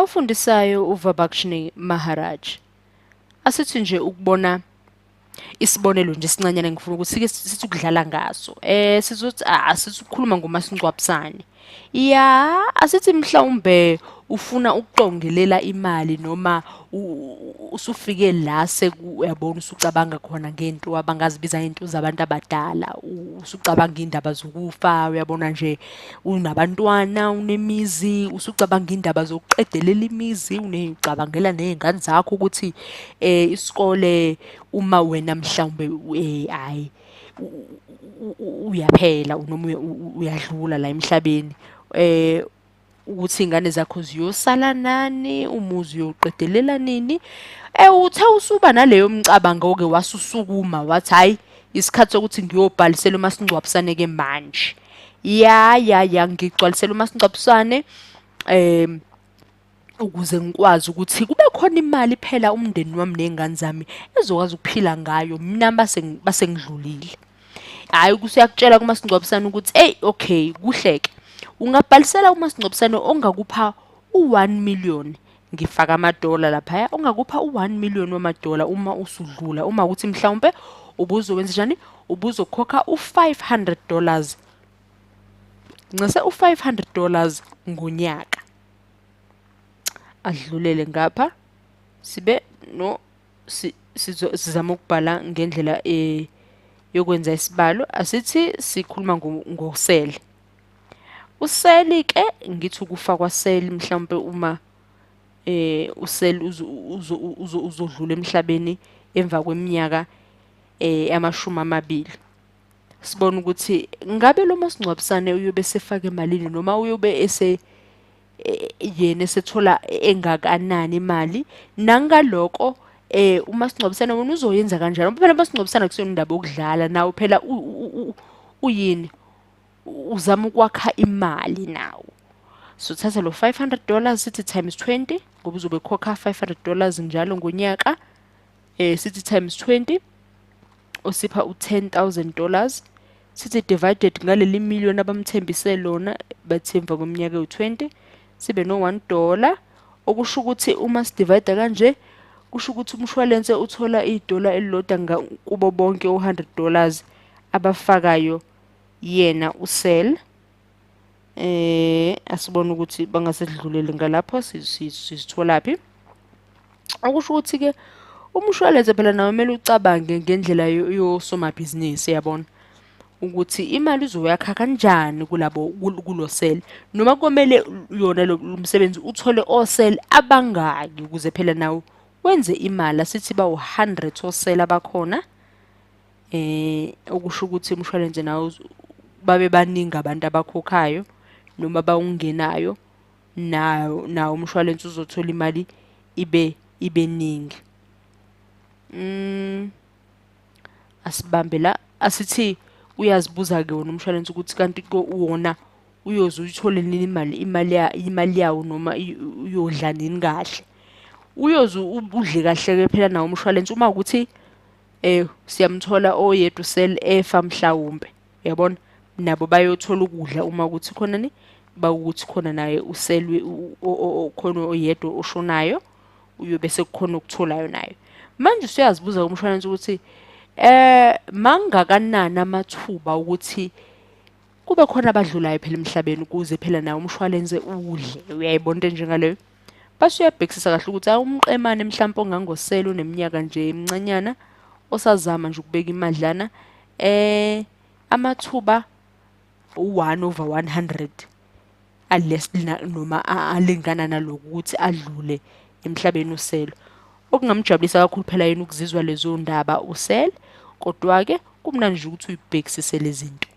Ofundisayo uVabakshni Maharaj. Asithi nje ukubona isibonelo nje esincanyana ngifuna ukuthi sike sithi ukudlala ngaso. Sizothi asithi ukukhuluma ngomasingcwabisane. Ya, asithi mhlawumbe ufuna ukuqongelela imali noma usufike la uyabona usucabanga khona ngento abangazibiza ngento zabantu abadala, usucabanga iy'ndaba zokufa, uyabona nje unabantwana, unemizi, usucabanga iy'ndaba zokuqedelela imizi, ucabangela ney'ngane zakho ukuthi isikole uma wena mhlawumbe hhayi uyaphela noma uyadlula la emhlabeni ukuthi iy'ngane zakho ziyosala nani, umuzi uyowuqedelela nini. Uthe usuba naleyo mcabango-ke wasusukuma wathi hhayi isikhathi sokuthi ngiyobhalisela umasingcwabisane-ke manje. Ya ya ya ngigcwalisela umasingcwabisane ukuze ngikwazi ukuthi kube khona imali phela umndeni wami ney'ngane zami ezokwazi ukuphila ngayo mina base ngidlulile. Hhayi usuyakutshela kumasingcwabisane ukuthi eyi okay kuhle-ke ungabhalisela umasingcwabisane ongakupha u-one million ngifaka amadola laphaya ongakupha u-one million wamadola uma usudlula uma ukuthi mhlawumpe ubuzowenza njani ubuzokhokha u-500 dollars ncese u-500 dollars ngonyaka. Adlulele ngapha sibe no sizama ukubhala ngendlela yokwenza isibalo. Asithi sikhuluma ngosele. Useli ke ngithi ukufa kwaseli mhlawumbe uma useli uzodlula emhlabeni emva kweminyaka 20. Sibone ukuthi ngabe lo masingcwabisane uyobe esefake malini noma uyobe ese yena esethola engakanani imali. Nangaloko umasingcwabisane wona uzoyenza kanjani, ngoba phela umasingcwabisane akusiyona indaba yokudlala nawo phela uyini, uzama ukwakha imali nawo. So thatha lo 500 dollars sithi times 20 ngoba uzobe khokha 500 dollars njalo ngonyaka, sithi times 20 usipha u-10,000 dollars, sithi divided ngaleli million abamthembise lona bathi emva kweminyaka ewu-20 sibe no-one dollar, okusho ukuthi uma sidivide kanje kusho ukuthi umshwalense uthola idola elilodwa kubo bonke u-hundred dollars abafakayo yena usel. Asibone ukuthi bangasedluleli ngalapho sizitholaphi. Okusho ukuthi-ke umshwalense phela nawe kumele ucabange ngendlela yosomabhizinisi, yabona ukuthi imali uzoyakha kanjani kulabo kulo sel, noma komele yona lo msebenzi uthole osel abangaki ukuze phela nawe wenze imali. Asithi bawu-100 osel abakhona, okusho ukuthi umshwalense nawo babe baningi abantu abakhokhayo noma abawungenayo, nawo nawo umshwalense uzothola imali ibe ningi. Asibambe la, asithi uyazibuza-ke wona umshwalense ukuthi kanti wona uyoze uyithole nini imali, imali imali yawo noma uyodla nini kahle. Uyoze udle kahle-ke phela nawo umshwalense uma ukuthi siyamthola oyedwa usel efa mhlawumbe, uyabona nabo bayothola ukudla uma ukuthi khona ni bawukuthi khona naye uselwe khona oyedwa oshonayo, uyobe sekukhona okutholayo naye. Manje usuyazibuza umshwalense ukuthi mangakanani amathuba ukuthi kube khona abadlulayo phela emhlabeni ukuze phela nawo umshwalense udle, uyayibona into enjengaleyo. Base uyabhekisisa kahle ukuthi awu umqemane mhlawumpe ongangosela oneminyaka nje emincanyana osazama nje ukubeka imadlana, amathuba u-1 over 100 aless noma alingana naloku ukuthi adlule emhlabeni uselo. Okungamjabulisa kakhulu phela yena ukuzizwa lezo ndaba usele, kodwa-ke kumnandi nje ukuthi uyibhekisise lezi zinto.